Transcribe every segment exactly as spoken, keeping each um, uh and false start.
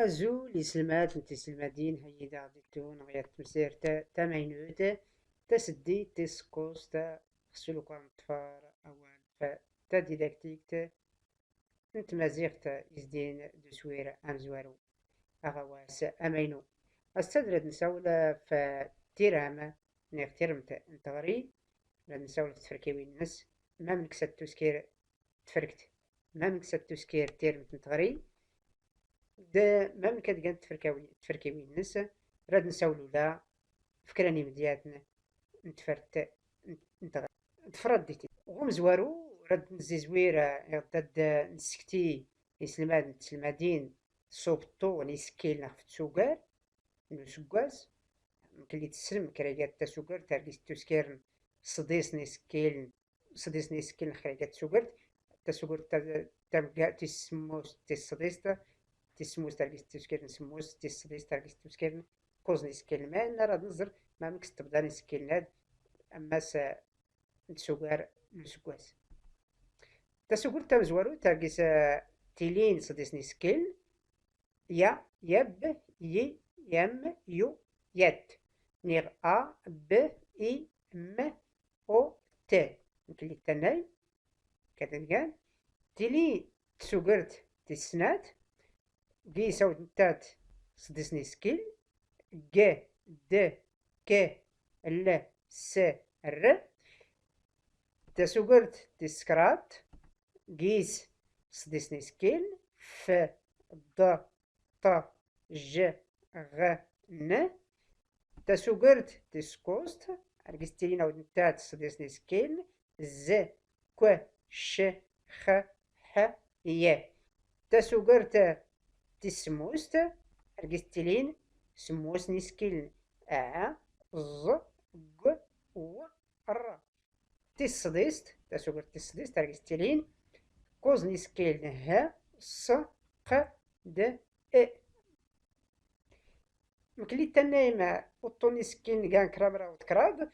Azul iselmad n tiselmadin, ha-yi-d aɣ-d-ittun ɣer temsirt tamaynut, taseddit tis kuẓt, xs ulukan ṭṭfar awal f tadidaktikt n tmaziɣt izdin d uswir amezwaru, aɣawas amaynu. Ass-a d rad nsawel f tiram neɣ tirmt n tɣri, rad nsawel f tferkiwin-nnes, mamnk s ad tuskir tferkt, mamnk s ad tuskir tirmt n tɣri, d mamnk ad gant tferkawi-, tferkiwin-nnes, rad nsawel ula f kra n imedyaten n tfert n, n tɣri. Tfraddit. Ɣ umezwaru rad nzizwir, eh, iɣ d ad nsekti iselmad n tselmadin s ubeṭṭu n isekkilen ɣef tsugar n useggas. Mkelli tessnem kraygat tasugert ar gis tuskirn sḍis n isekkilen, sḍis n isekkilen ɣ kraygat tsugert, tasugert ta-, tamga-, tis semmust, tis sḍist, tis semmust ar gis tuskirn semmus, tis sḍist ar gis tuskirn kuẓ n isekkilen. Ma yenna rad nẓer mamnk s tebḍa n isekkilen ad, ammas, eh, n tsugar n useggas. Tasugert tamezwarut ar gis, eh, tilin sḍis n isekkilen, ya, yab, yi, yam, yu, yat. Niɣ a, b, i, m, o, t. Mkelli tannay, kadngan. Tili tsugert tis snat, gis awd nttat sḍis n isekkilen, g, d, k, l, s, r. Tasugert tis kraḍt, gis sḍis n isekkilen, f, ḍ, ṭ, j, ɣ, n. Tasugert tis kuẓt, ar gis tilin awd nttat sḍis n isekkilen, z, k, c, x, ḥ, y. Tasugert tis semmust, ar gis tilin semmus n isekkilen, a, ẓ, g, w, r. Tis sḍist, tasugert tis sḍist, ar gis tilin kuẓ n isekkilen, h, ṣ, q, d, e. Mkelli tannaym uṭṭun n isekkilen gan kramraw d kraḍ,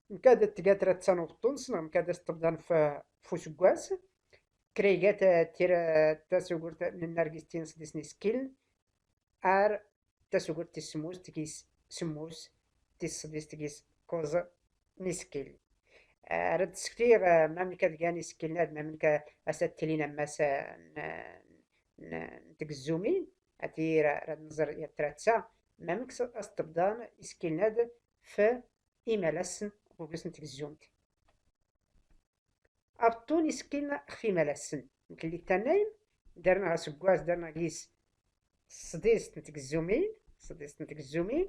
mkad tga tratta n uṭṭun s neɣ mkad as tebḍan f, f useggas. Kraygat, eh, tira, eh, tasugert n ar gis tilin sḍis n isekkilen, ar tasugert tis semmust gis semmus, tis sḍist gis kuẓ n isekkilen. Eh, rad d-sektiɣ, eh, mamnk ad gan isekkilen ad, mamnk as ad tilin ammas, eh, n, n, n tgezzumin, ati ra-, rad nẓer yat tratta, mamnk s-, as tebḍan isekkilen ad f imalasn ɣ uges n tgezzumt. Abṭṭu n isekkilen ɣef imalasn. Mkelli tannaym, darnaɣ aseggas, darnaɣ gis sḍist n tgezzumin, sḍist n tgezzumin.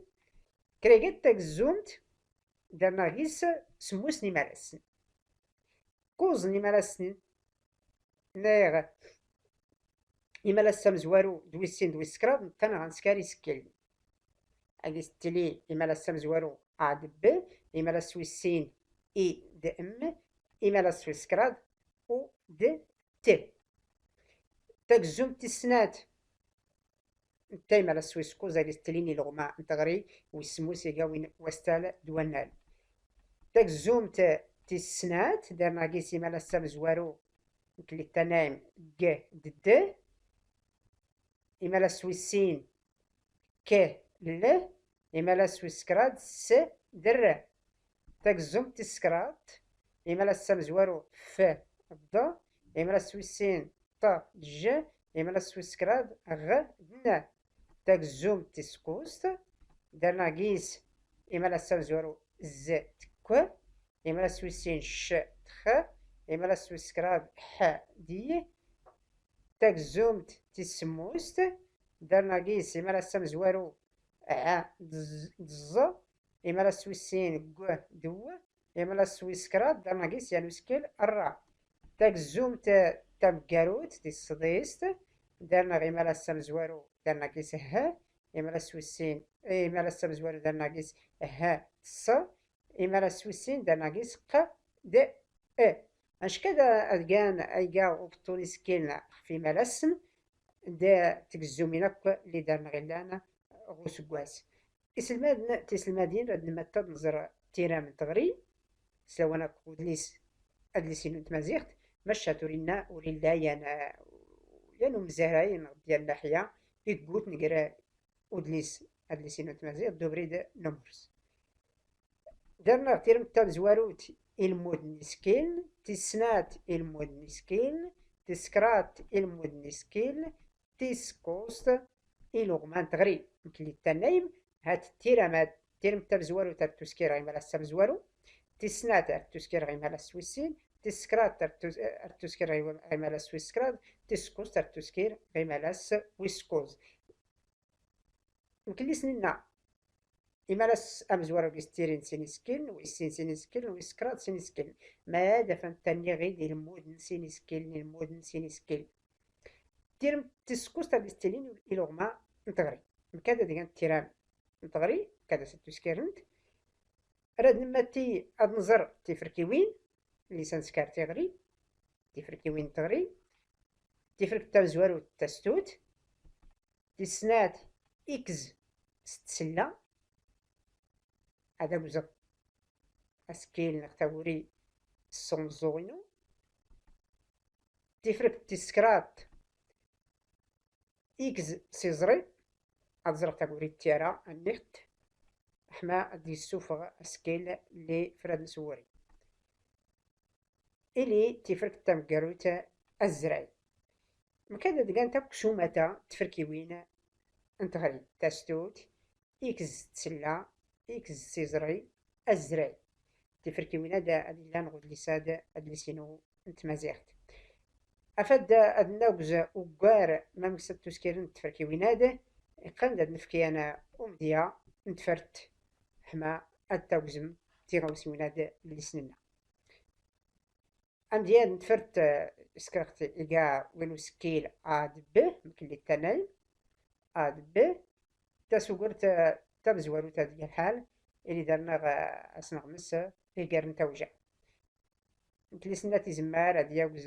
Kraygat tagezzumt, darnaɣ gis semmus n imalasn. Kuẓ n imalasn, neɣ imalas amezwaru d wis sin d wis kraḍ, netta neɣ nskar isekkilen. Agi s tili imalas amezwaru a d b, imalas wis sin i d m, imalas wis kraḍ u d t. Tagezzumt tis snat, netta imalas wis kuẓ, agi s tilin ilɣma n tɣri, wis semmus iga win wastal d wannal. Tagezzumt tis snat, darnaɣ gis imalas amezwaru, mkelli tannaym g d d, imalas wis sin k l, imalas wis kraḍ s d r. Tagezzumt tis kraḍt, imalas amezwaru f d ḍ, imalas wis sin ṭ d j, imalas wis kraḍ ɣ d n. Tagezzumt tis kuẓt, darnaɣ gis imalas amezwaru z d k, imalas wis sin c d x, imalas wis kraḍ ḥ d y. Tagezzumt tis semmust, darnaɣ gis imalas amezwaru ɛ d ẓ, d ẓ, imalas wis sin g d w, imalas wis kraḍ, darnaɣ gis yan uskkil ra. Tagezzumt tameggarut tis sḍist, darnaɣ imalas amezwaru, darnaɣ gis h, imalas wis sin, imalas amezwaru, darnaɣ gis h d ṣ, imalas wis sin, darnaɣ gis q d e. Anck ad, ad gan ayga ubṭṭu n isekkilen ɣef imalasn d tgezzumin akk lli darnaɣ illan ɣ useggas. Iselmaden, tiselmadin, rad nmmatta ad nẓer tiram n tɣri s lawan akk udlis, adlis-inu n tmaziɣt, maca turinna ur illa yan, yan umzaray neɣ d yan laḥya, i yeggutn ger udlis, adlis-inu n tmaziɣt d ubrid n umurs. Darnaɣ tirmt tamezwarut, ilmuden n isekkilen, tis snat, ilmuden n isekkilen, tis kraḍt, ilmuden n isekkilen, tis kuẓt, iluɣma n tɣri. Mkelli tannayem, hat tiramad, tirmt tamezwarut ar tuskir ɣ imalas amezwaru, tis snat ar tuskir ɣ imalas wis sin, tis kraḍt ar tus-, ar tuskir ɣ imalas wis kraḍ, tis kuẓt ar tuskir ɣ imalas wis kuẓ. Mkelli s nenna, imalas amezwaru gis tirin sin isekkilen, wis sin sin isekkilen, wis kraḍ sin isekkilen. Ma ad afan tanni ɣid ilmuden sin isekkilen, ilmuden sin isekkilen. Tirmt tis kuẓt ad istilin iluɣma n tɣri. Mkad ad gant tiram n tɣri, mkad as tuskirnt. Rad nemmati ad nẓer tifrkiwin, lli s nskar tiɣri, tifrkiwin n tɣri, tifrkt tamezwarut tastut, tis snat ikz s tsella, ad agzeɣ askil neɣ taguri s umeẓẓuɣ-inu. Tifrkt tis kraḍt ikz s iẓri, ad ẓreɣ taguri d tira, anniɣ-t, ḥma ad yessufeɣ askil lli frad nsewwuri. Ili tifrkt tameggarut azray. Mkad ad gant akk s umata tferkiwin n tɣri, tastut, ikz s tsella, ikz s iẓri, azray. Tifrkiwin ad, ad illan ɣ udlis-ad, adlis-inu n tmaziɣt. Afad ad nagz uggar mamk s ad tuskirn tferkiwin-ad, iqqan-d ad nefk yan umedya n tfert, ḥma ad tagzem tiɣawsiwin-ad lli s nenna. Amedya n tfert, eh, skreɣ-t iga win usekkil A d B, mkelli tannayem, A d B, tasugurt, eh, tamezwarut ad yalḥal, ili darnaɣ, eh, asneɣmes, eh, igar n tawja. Mkelli s nenna tizemmar ad yagz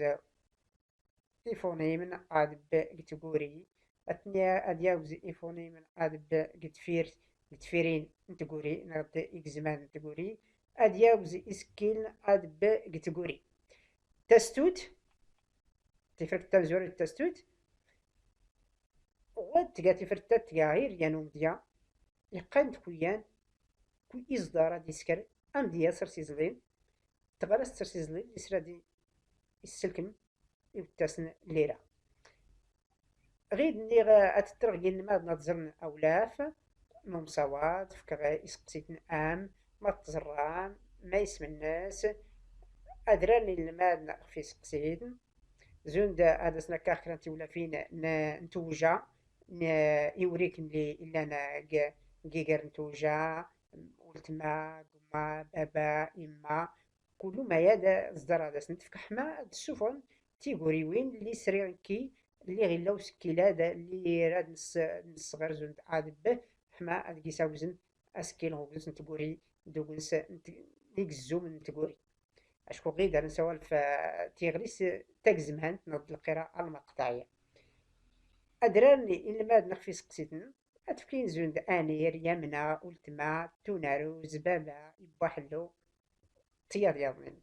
ifunimen ad b g tguri, atni ad yagz ifunimen ad b g tfirt, g tfirin n tguri, neɣ d igezman n tguri, ad yagz isekkilen ad b g tguri. Tastut, tifrkt tamezwarut tastut, ɣwad tga tifrkt ad tga ɣir yan umedya, iqqan d kuyan, ku iẓdar ad isker amedya sers iẓlin, tɣarast sers iẓlin, isra di isselkem iwettasn lira. Ɣid nniɣ ad ttreɣ g inelmaden ad ẓren awlaf n umsawaḍ, fkeɣ iseqsiten am ma teẓram, ma isem-nnes, ad rarn inelmaden ɣef iseqsiten. Zund ad asn akka kra n tiwlafin n, n twja, n iwriken lli illan g, g iger n twja, ultma, gma, baba, imma, kullu ma yad ẓdar ad asn tefk ḥma ad ssufɣen tiguriwin lli sriɣ nekki, lli ɣ illa usekkil ad, lli rad ness-, nessɣer zund ad b, ḥma ad gis awzen asekkil ɣ ugens n tguri, d ugens n t-, n igzzumen n tguri. Acku ɣid ar nsawal f tiɣri s tagzmant neɣ d lqira almaqṭaɛi. Ad rarn inelmaden ɣef iseqsiten, ad fkin zund Anir, Yamna, ultma, Tunaruz, baba, Ibwa Ḥellu, tiyaḍ yaḍnin.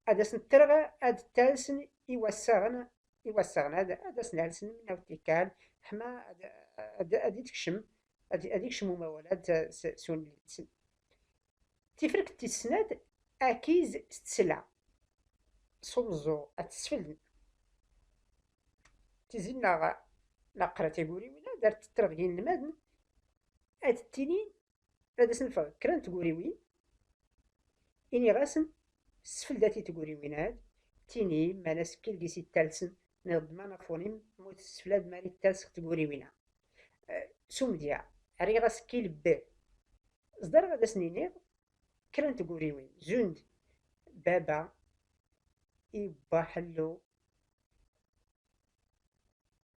Ad asn ttreɣ ad ttalsn i wassaɣen, i wassaɣen ad, ad asn alsn minnaw tikkal, ḥma ad, ad, ad itkcem, ad, ad ikcem umawal ad s-, s unelli-nsen. Tifrkt tis snat, akiz s tsla, s umeẓẓuɣ, ad tesfelden. Tizi nnaɣ naqra tiguriwin ad ar ttreɣ g inelmaden, ad ttinin, ad asn fɣ kra n tguriwin, iniɣ asn sfeldat i tguriwin ad, tinim man asekkil gis ittalsn, neɣ d man afunim, mut sflad mar ittalsx tguriwin a. Eh, s umedya, rriɣ asekkil b. Ẓdar ad asn iniɣ kra n tguriwin, zund baba, ibba ḥellu,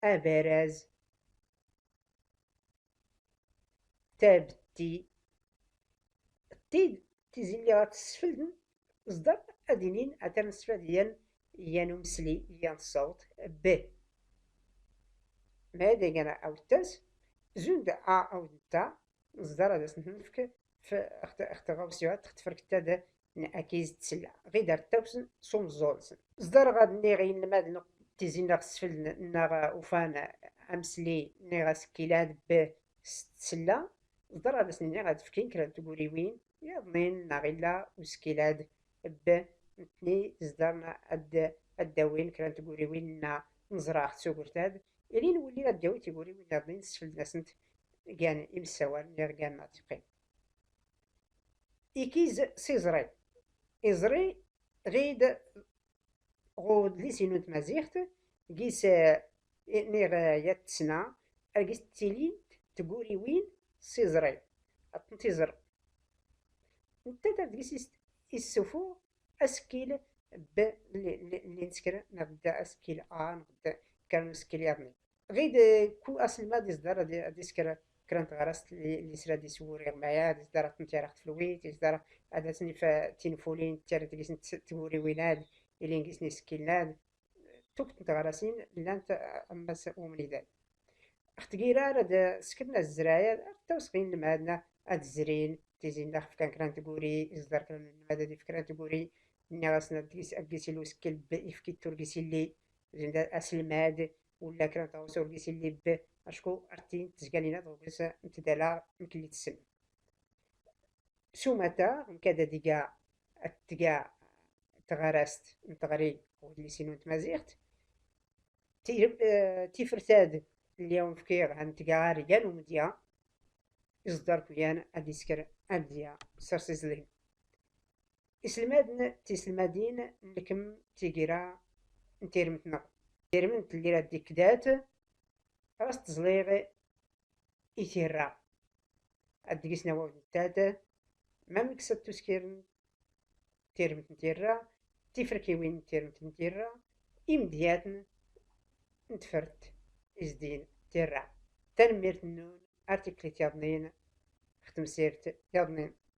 abaraz, tabti, tid, tizi lliɣ ad tsfelden, ẓdar ad inin atan sfad yan, yan umesli, yan ṣṣawt, b. Ma ad igan awttas, zund a awdnta, ẓdar ad asn nefk f, xt, xt ɣawsiwat, xt tferkt ad n akiz tsla. Ɣid ar ttawsn s umeẓẓuɣ-nsn. Ẓdar ɣad nniɣ inelmaden tizi nnaɣ sfelden nnaɣ ufan amesli niɣ asekkil ad b s tsella, ẓḍar ad as-nniɣ ad fkin kra n tguriwin yaḍnin neɣ illa usekkil ad b nettni ẓḍarn ad, ad d-awin kra n tguriwin nna neẓra ɣ tsugurt ad, ilin wulli ad d-yawi tiguriwin yaḍnin sfeld-asent gan imessawal niɣ gan natiqin. Ikiz s iẓri. Iẓri ɣid ɣ udlis-inu n tmaziɣt, gis, eh, niɣ, eh, yat tesna, ar gis ttilint tguriwin s iẓri, ad tent-iẓer. Netta ar gis is-, issufuɣ asekkil b li, li, li nesker, neɣ d asekkil A, neɣ d kra n usekkil yaḍnin. Ɣid, eh, ku aselmad iẓḍar ad, ad isker kra n tɣarast li, li sra d iswuri ɣmaya, iẓḍar ad tent-yara ɣ tfelwit, iẓḍar ad asen-if tinfulin, tara gis n t-, tguriwin ad, ilin gis n isekkilen ad, tukt n tɣarasin llant, eh, ammas umnidal. Ɣ tgira rad skren azrayal, ar tawsɣin lmadna ad zrin, tizin da xf kan kra n tguri, iẓḍar kra n lmad ad if kra n tguri, nniɣ-asen ad gis, ad gis illi usekkil b ifki turgis illi, zin da aselmad, wala kra n tɣawsa ur gis illi b, acku ar tin tezgalin ad ɣugis n tdala mkelli tessem. S umata, mkad ad iga, ad tga tɣarast n tɣri ɣ udlis-inu n tmaziɣt, ti-, eh, tifert-ad lli awen-fkiɣ ad tga ɣar igan umedya, iẓḍar kuyan ad isker amedya sers iẓlin. Iselmaden, tiselmadin, nlkem tigira n tirmt-nneɣ. Tirmt lli rad ikkdat, ɣas tẓliɣ i tirra. Ad gis nawawd nettat, mamnk s ad tuskirn tirmt n tirra, tifrkiwin n tirmt n tirra, imedyaten n tfert izdin tirra. Tanemmirt nnun, ar tiklit yaḍnin, ɣ temsirt yaḍnin.